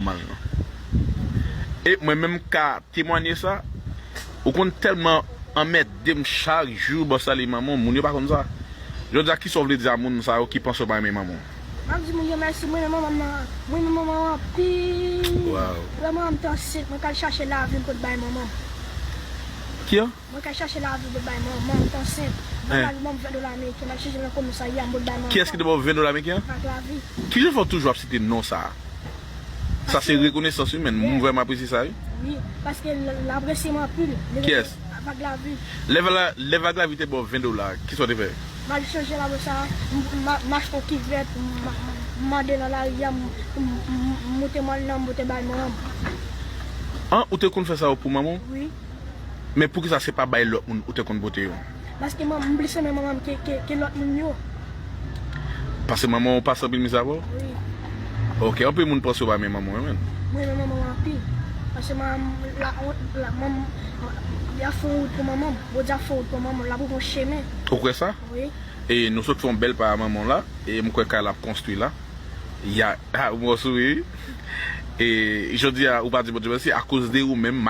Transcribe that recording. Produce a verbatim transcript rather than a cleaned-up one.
Nòmal non. E mwen menm ka temwanye sa. Ou konn tèlman anmède m chak jou, bò sali manman w, moun yo pa konn sa. Jodi a, kisa w vle di a moun sa yo ki panse w pa renmen manman w? M ap di moun yo mèsi, mwen renmen manman m nan, mwen renmen manman m anpil. Waw. Lè manman m te ansent, mwen t al chache lavi m pou t bay manman m. Ki an? Mwen t al chache lavi m pou t bay manman m, mwen t ansent. Mwen t al ban m ven dola ameriken, m al chèche nan komisarya m pou t bay manman m. Kiyès ki te ba w ven dola ameriken an? Vag Lavi. Kijan fè w toujou ap site non sa a? Sa se rekonesans imèn. Mwen vrèman apresye sa, wi. Wi, paske l, l apresye m anpil. Kiyès? Vag Lavi. Lè Vag La-, lè Vag Lavi te ba w ven dola, kisa w te fè? M al chanje lavi sa, m, m, m achte yon kivèt, m, m, m mande nan lari a, m, m, m, m moute mòn nan, m pote bay manman m. An, ou te konn fè sa yo pou manman w? Wi. Men poukisa se pa bay lòt moun ou te konn pote yo? Paske manman m plis renmen manman m ke, ke, ke lòt moun yo. Paske manman w pase anpil mizè avè w? Wi. Ok, anpil moun panse w pa renmen manman w, wi, menn. Mwen renmen manman m anpil. Paske manman m, la, la, manman m, y ap fè yon wout pou manman m. Bondye ap fè yon wout pou manman m. L ap ouvri yon chemen. Ou kwè sa? Wi. E nou sot fè yon bèl pa a manman w la. E m kwè kay la ap konstwi la. Ya, ah, ou bon souri, wi. E jodi a, ou pa di Bondye mèsi akoz de ou menm.